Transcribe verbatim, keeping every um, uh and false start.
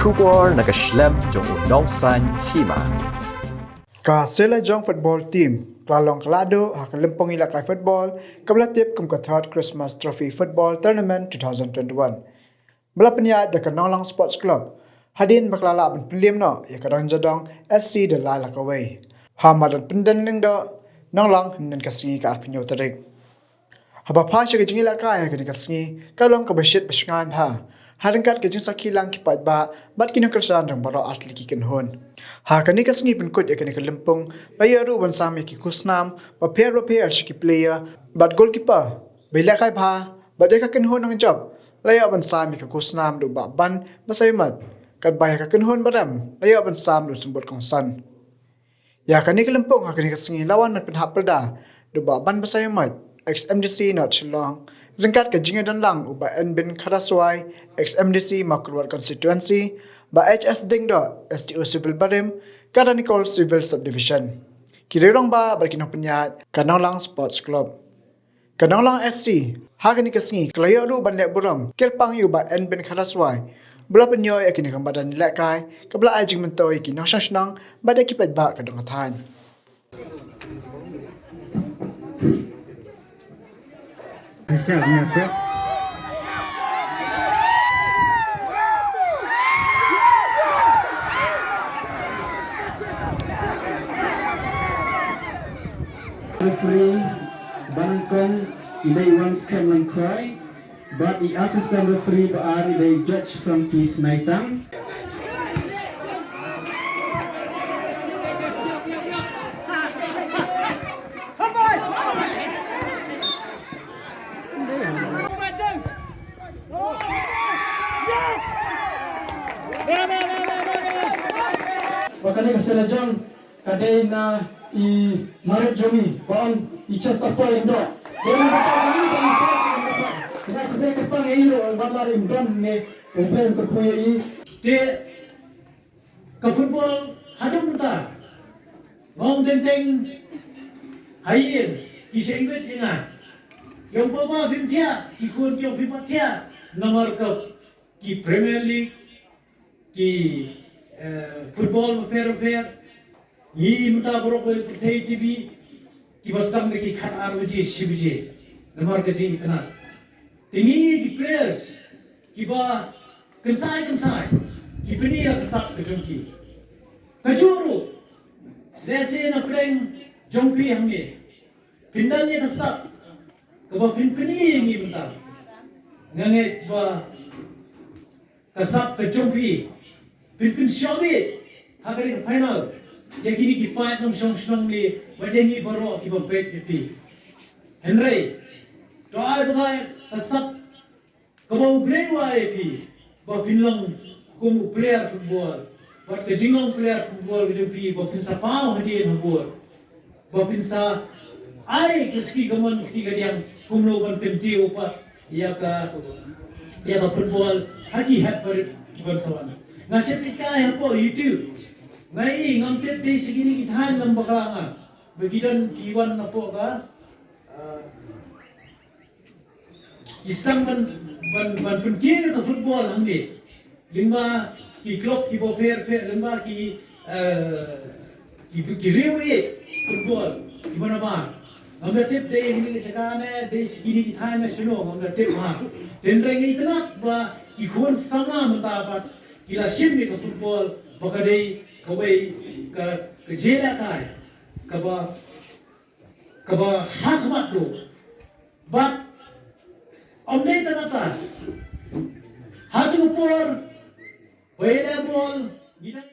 Khubor na ka shlem jong u nongsan hima. Ka Sela Jong football team ka la long ka la duh ha ka lympung ïalehkai football kaba la tip kum ka Third Christmas Trophy Football Tournament two thousand twenty-one, ba la pynïaid da ka Nonglang Sports Club, hadien ba ka la lah ban pynliem noh ïa ka Dong Jadong S C da lai la kawei ha madan Pyndenglyndoh, Nonglang, hynnin ka sngi, ka arphew hynñiew tarik. Haba phai sha ka jingïalehkai ha kane ka sngi, ka long kaba shit ba shngaiñ bha ha ryngkat ka jingsakhi lang ki paidbah bad ki nongkyrshan jong baroh artylli ki kynhun. Ha kane ka sngi pynkut ïa kane ka lympung, la ïoh ruh ban sam ïa ki khusnam bapher bapher sha ki player bad goalkeeper ba ïalehkai bha, bad ïa ka kynhun nongjop la ïoh ban sam ïa ka khusnam da u Bah Ban Basaiawmoit, katba ïa ka kynhun barem la ïoh ban sam da u symbud kongsan. Ïa kane ka lympung ha kane ka sngi la wan ban pynhap pyrda da u Bah Ban Basaiawmoit, ex M D C North Shillong, ryngkat ka jingïadon lang u Bah Enbin Kharaswai, ex M D C Mawkyrwat Constituency, Bah H S Diengdoh, S D O Civil Barim, Kadanikol Civil Subdivision, ki rangbah bad ki nongpynïaid ka Nonglang Sports Club. Ka Nonglang S C ha kane ka sngi ka la ïoh ruh ban leh burom kyrpang ïa u Bah Enbin Kharaswai, ba la pynïoh ïa kane ka madan ïalehkai kaba la ai jingmyntoi ïa ki nongshong shnong bad ïa ki paidbah ka dong ka thaiñ. Referee ba nyngkong i dei Wan Skhem Lyngkhoi, bad i assistant referee ba ar i dei Judge Frankie Snaitang. Ba kane ka Sela Jong ka dei na i marit jong i, ba ong i Chester Paul Lyngdoh. Dei na ka jong i, ba i Chester Lyngdoh. Nga khublei kyrpang ïa i ruh, ba la rim don ne u Blei u kyrkhu ïa i. Te ka football haduh mynta nga ong teng teng ha ïing ki shu ïwit ïa nga. Ki ong, "Papa, phim thiah, ki khun ki ong phim pat thiah." Namar ka ki Premier League, ki, eh, football bapher bapher. Ngi mynta baroh kawei pyrthei T V, kiba sdang da ki khatar baje, shi baje namar ka jingitynnad. Te ngi ki players kiba kynsai kynsai ki pyni ïa ka sap ka jong ki. Kajuh ruh, lehse na pdeng jong phi hangne phin don ïa ka sap kaba phin pyni ïa ngi mynta. Nga ngeit ba ka sap ka jong phi phin pynshong ïa ha kane ka final ïa kine ki paid nongshong shnong ne, bad ïa ngi baroh kiba peit ïa phi. Hynrei to ai ba ka sap kaba U Blei u ai ïa phi ba phin long kum u player football, bad ka jinglong player football ka jong phi ba phin sa paw hadien habud, ba phin sa ai ka kti kamon kti kadiang kumno ban kyntiew pat ïa ka, ïa ka football ha ki heh barit kiban sa wan. Nga sheptieng kai hapoh YouTube, nga i, ngam tip dei sha kine ki thaiñ lem bakla nga, ba ki don ki wan napoh ka, ah, ki sdang ban, ban, ban pynkiew ïa ka football hangne. Lyngba ki club kiba pher pher, lyngba ki, eh, ki, ki riew ïa football kiba nabar. Ngam da tip dei ha kine ki jaka ne, dei sha kine ki thaiñ ne shano, ngam da tip ha. Hynrei nga itynnad ba ki khun samla mynta pat ki la shim ïa ka football ba ka dei kawei ka, ka jingïalehkai kaba, kaba ha khmat ruh. Bad ym dei tang katta, ha tu ka por ba ïaleh bol ngi dang